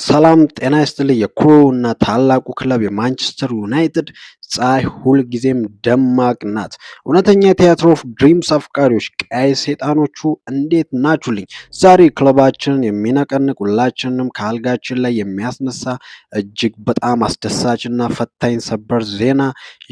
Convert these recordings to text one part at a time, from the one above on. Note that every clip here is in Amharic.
ሰላም ጤና ይስጥልኝ። የኩሩ እና ታላቁ ክለብ የማንቸስተር ዩናይትድ ፀሐይ ሁልጊዜም ደማቅ ናት። እውነተኛ የ Theatre of Dreams አፍቃሪዎች፣ ቀያይ ሰይጣኖቹ፣ እንዴት ናችሁልኝ? ዛሬ ክለባችንን የሚነቀንቅ፣ ሁላችንንም ከአልጋችን ላይ የሚያስነሳ እጅግ በጣም አስደሳችና ፈታኝ ሰበር ዜና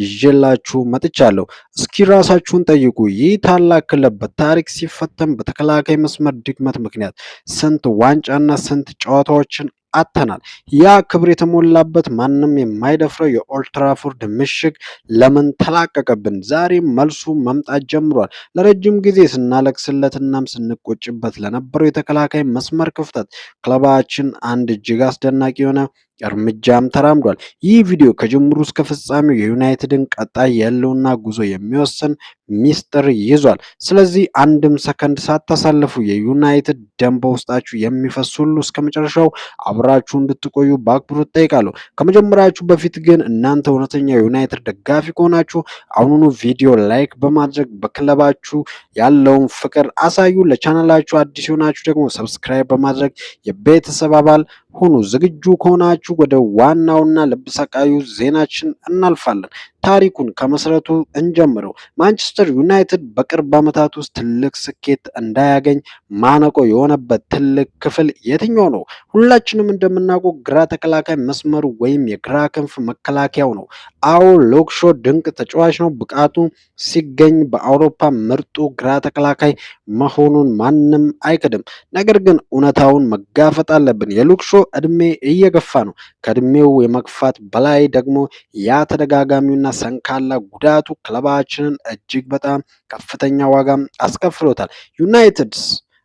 ይዤላችሁ መጥቻለሁ። እስኪ ራሳችሁን ጠይቁ። ይህ ታላቅ ክለብ በታሪክ ሲፈተን በተከላካይ መስመር ድክመት ምክንያት ስንት ዋንጫና ስንት ጨዋታዎችን አጥተናል? ያ ክብር የተሞላበት፣ ማንም የማይደፍረው የኦልድትራፎርድ ምሽግ ለምን ተላቀቀብን? ዛሬ መልሱ መምጣት ጀምሯል። ለረጅም ጊዜ ስናለቅስለት እናም ስንቆጭበት ለነበረው የተከላካይ መስመር ክፍተት ክለባችን አንድ እጅግ አስደናቂ የሆነ እርምጃም ተራምዷል። ይህ ቪዲዮ ከጅምሩ እስከ ፍጻሜው የዩናይትድን ቀጣይ የህልውና ጉዞ የሚወስን ሚስጥር ይዟል። ስለዚህ አንድም ሰከንድ ሳታሳልፉ፣ የዩናይትድ ደም በውስጣችሁ የሚፈስ ሁሉ፣ እስከ መጨረሻው አብራችሁ እንድትቆዩ በአክብሮት እጠይቃለሁ። ከመጀመራችሁ በፊት ግን እናንተ እውነተኛ የዩናይትድ ደጋፊ ከሆናችሁ አሁኑኑ ቪዲዮ like በማድረግ በክለባችሁ ያለውን ፍቅር አሳዩ። ለቻናላችሁ አዲስ የሆናችሁ ደግሞ subscribe በማድረግ የቤተሰብ አባል ሁኑ። ዝግጁ ከሆናችሁ ወደ ዋናውና ልብ ሰቃዩ ዜናችን እናልፋለን። ታሪኩን ከመሰረቱ እንጀምረው። ማንቸስተር ዩናይትድ በቅርብ ዓመታት ውስጥ ትልቅ ስኬት እንዳያገኝ ማነቆ የሆነበት ትልቅ ክፍል የትኛው ነው? ሁላችንም እንደምናውቀው ግራ ተከላካይ መስመሩ ወይም የግራ ክንፍ መከላከያው ነው። አዎ፣ ሉክ ሾ ድንቅ ተጫዋች ነው። ብቃቱ ሲገኝ በአውሮፓ ምርጡ ግራ ተከላካይ መሆኑን ማንም አይክድም። ነገር ግን እውነታውን መጋፈጥ አለብን። የሉክ ሾ እድሜ እየገፋ ነው። ከእድሜው የመግፋት በላይ ደግሞ ያ ተደጋጋሚውና ሰንካላ ጉዳቱ ክለባችንን እጅግ በጣም ከፍተኛ ዋጋም አስከፍሎታል። ዩናይትድስ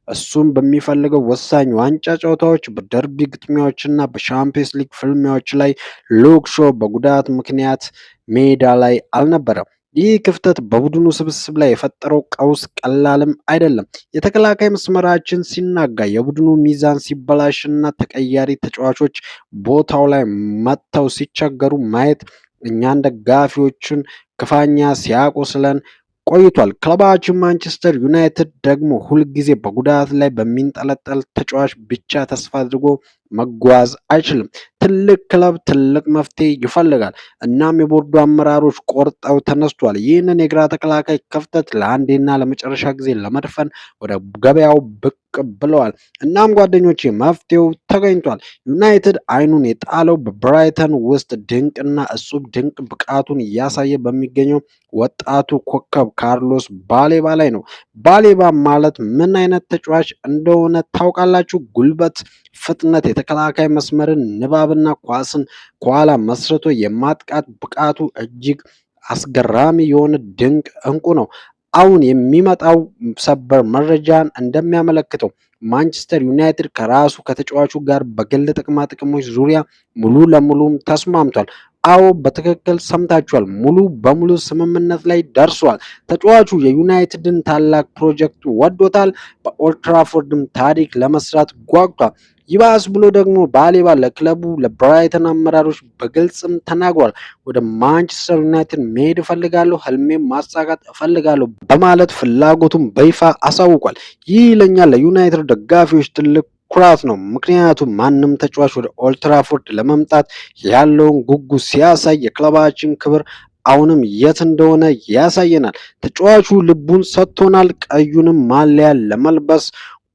እሱም በሚፈልገው ወሳኝ ዋንጫ ጨዋታዎች፣ በደርቢ ግጥሚያዎችና በሻምፒየንስ ሊግ ፍልሚያዎች ላይ ሉክ ሾ በጉዳት ምክንያት ሜዳ ላይ አልነበረም። ይህ ክፍተት በቡድኑ ስብስብ ላይ የፈጠረው ቀውስ ቀላልም አይደለም። የተከላካይ መስመራችን ሲናጋ፣ የቡድኑ ሚዛን ሲበላሽና ተቀያሪ ተጫዋቾች ቦታው ላይ መጥተው ሲቸገሩ ማየት እኛን ደጋፊዎችን ክፉኛ ሲያቆስለን ቆይቷል። ክለባችን ማንቸስተር ዩናይትድ ደግሞ ሁልጊዜ በጉዳት ላይ በሚንጠለጠል ተጫዋች ብቻ ተስፋ አድርጎ መጓዝ አይችልም። ትልቅ ክለብ ትልቅ መፍትሄ ይፈልጋል። እናም የቦርዱ አመራሮች ቆርጠው ተነስቷል። ይህንን የግራ ተከላካይ ክፍተት ለአንዴና ለመጨረሻ ጊዜ ለመድፈን ወደ ገበያው ብቅ ብለዋል። እናም ጓደኞቼ፣ መፍትሄው ተገኝቷል። ዩናይትድ አይኑን የጣለው በብራይተን ውስጥ ድንቅና እጹብ ድንቅ ብቃቱን እያሳየ በሚገኘው ወጣቱ ኮከብ ካርሎስ ባሌባ ላይ ነው። ባሌባ ማለት ምን አይነት ተጫዋች እንደሆነ ታውቃላችሁ? ጉልበት፣ ፍጥነት፣ የተከላካይ መስመርን ንባብና ኳስን ከኋላ መስርቶ የማጥቃት ብቃቱ እጅግ አስገራሚ የሆነ ድንቅ እንቁ ነው። አሁን የሚመጣው ሰበር መረጃን እንደሚያመለክተው ማንቸስተር ዩናይትድ ከራሱ ከተጫዋቹ ጋር በግል ጥቅማ ጥቅሞች ዙሪያ ሙሉ ለሙሉም ተስማምቷል። አዎ፣ በትክክል ሰምታችኋል። ሙሉ በሙሉ ስምምነት ላይ ደርሷል። ተጫዋቹ የዩናይትድን ታላቅ ፕሮጀክት ወዶታል። በኦልድትራፎርድም ታሪክ ለመስራት ጓጉቷል። ይባስ ብሎ ደግሞ ባሌባ ለክለቡ ለብራይተን አመራሮች በግልጽም ተናግሯል። ወደ ማንቸስተር ዩናይትድ መሄድ እፈልጋለሁ፣ ህልሜም ማሳካት እፈልጋለሁ በማለት ፍላጎቱን በይፋ አሳውቋል። ይህ ለኛ ለዩናይትድ ደጋፊዎች ትልቅ ኩራት ነው። ምክንያቱም ማንም ተጫዋች ወደ ኦልድትራፎርድ ለመምጣት ያለውን ጉጉት ሲያሳይ የክለባችን ክብር አሁንም የት እንደሆነ ያሳየናል። ተጫዋቹ ልቡን ሰጥቶናል። ቀዩንም ማሊያ ለመልበስ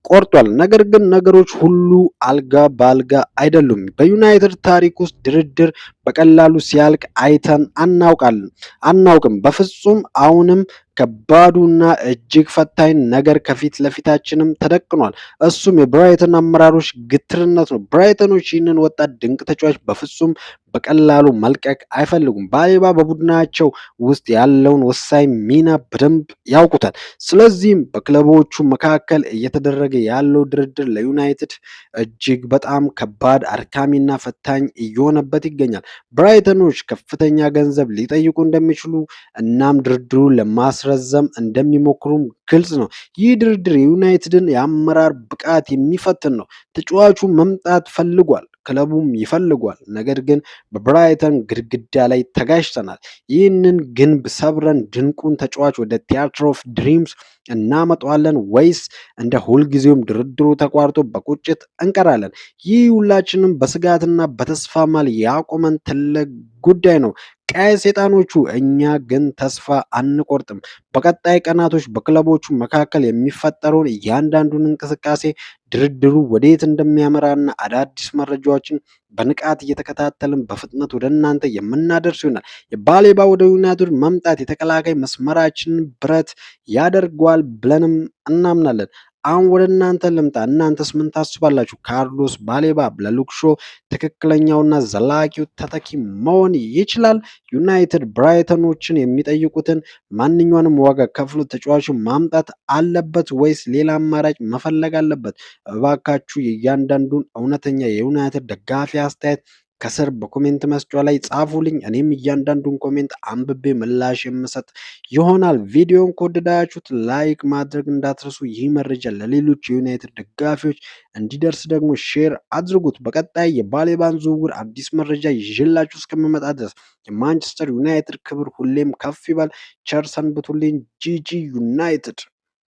ቆርጧል። ነገር ግን ነገሮች ሁሉ አልጋ በአልጋ አይደሉም። በዩናይትድ ታሪክ ውስጥ ድርድር በቀላሉ ሲያልቅ አይተን አናውቃለን አናውቅም በፍጹም። አሁንም ከባዱና እጅግ ፈታኝ ነገር ከፊት ለፊታችንም ተደቅኗል። እሱም የብራይተን አመራሮች ግትርነት ነው። ብራይተኖች ይህንን ወጣት ድንቅ ተጫዋች በፍጹም በቀላሉ መልቀቅ አይፈልጉም። ባሌባ በቡድናቸው ውስጥ ያለውን ወሳኝ ሚና በደንብ ያውቁታል። ስለዚህም በክለቦቹ መካከል እየተደረገ ያለው ድርድር ለዩናይትድ እጅግ በጣም ከባድ፣ አድካሚና ፈታኝ እየሆነበት ይገኛል። ብራይተኖች ከፍተኛ ገንዘብ ሊጠይቁ እንደሚችሉ እናም ድርድሩን ለማስረዘም እንደሚሞክሩም ግልጽ ነው። ይህ ድርድር የዩናይትድን የአመራር ብቃት የሚፈትን ነው። ተጫዋቹ መምጣት ፈልጓል። ክለቡም ይፈልጓል። ነገር ግን በብራይተን ግድግዳ ላይ ተጋጭተናል። ይህንን ግንብ ሰብረን ድንቁን ተጫዋች ወደ Theatre of Dreams እናመጣዋለን ወይስ እንደ ሁልጊዜውም ድርድሩ ተቋርጦ በቁጭት እንቀራለን? ይህ ሁላችንም በስጋትና በተስፋ መሃል ያቆመን ትልቅ ጉዳይ ነው። ቀይ ሰይጣኖቹ፣ እኛ ግን ተስፋ አንቆርጥም። በቀጣይ ቀናቶች በክለቦቹ መካከል የሚፈጠረውን እያንዳንዱን እንቅስቃሴ፣ ድርድሩ ወዴት እንደሚያመራና አዳዲስ መረጃዎችን በንቃት እየተከታተልን በፍጥነት ወደ እናንተ የምናደርስ ይሆናል። የባሌባ ወደ ዩናይትድ መምጣት የተከላካይ መስመራችንን ብረት ያደርገዋል ብለንም እናምናለን። አሁን ወደ እናንተ ልምጣ። እናንተስ ምን ታስባላችሁ? ካርሎስ ባሌባ ለሉክ ሾ ትክክለኛውና ዘላቂው ተተኪ መሆን ይችላል? ዩናይትድ ብራይተኖችን የሚጠይቁትን ማንኛውንም ዋጋ ከፍሎ ተጫዋቹ ማምጣት አለበት ወይስ ሌላ አማራጭ መፈለግ አለበት? እባካችሁ የእያንዳንዱን እውነተኛ የዩናይትድ ደጋፊ አስተያየት ከስር በ comment መስጫ ላይ ጻፉልኝ። እኔም እያንዳንዱን comment አንብቤ ምላሽ የምሰጥ ይሆናል። ቪዲዮን ከወደዳችሁት like ማድረግ እንዳትረሱ። ይህ መረጃ ለሌሎች የዩናይትድ ደጋፊዎች እንዲደርስ ደግሞ share አድርጉት። በቀጣይ የባሌባን ዝውውር አዲስ መረጃ ይዤላችሁ እስከምመጣ ድረስ የማንቸስተር ዩናይትድ ክብር ሁሌም ከፍ ይበል። ቸር ሰንብቱልኝ። GG ዩናይትድ።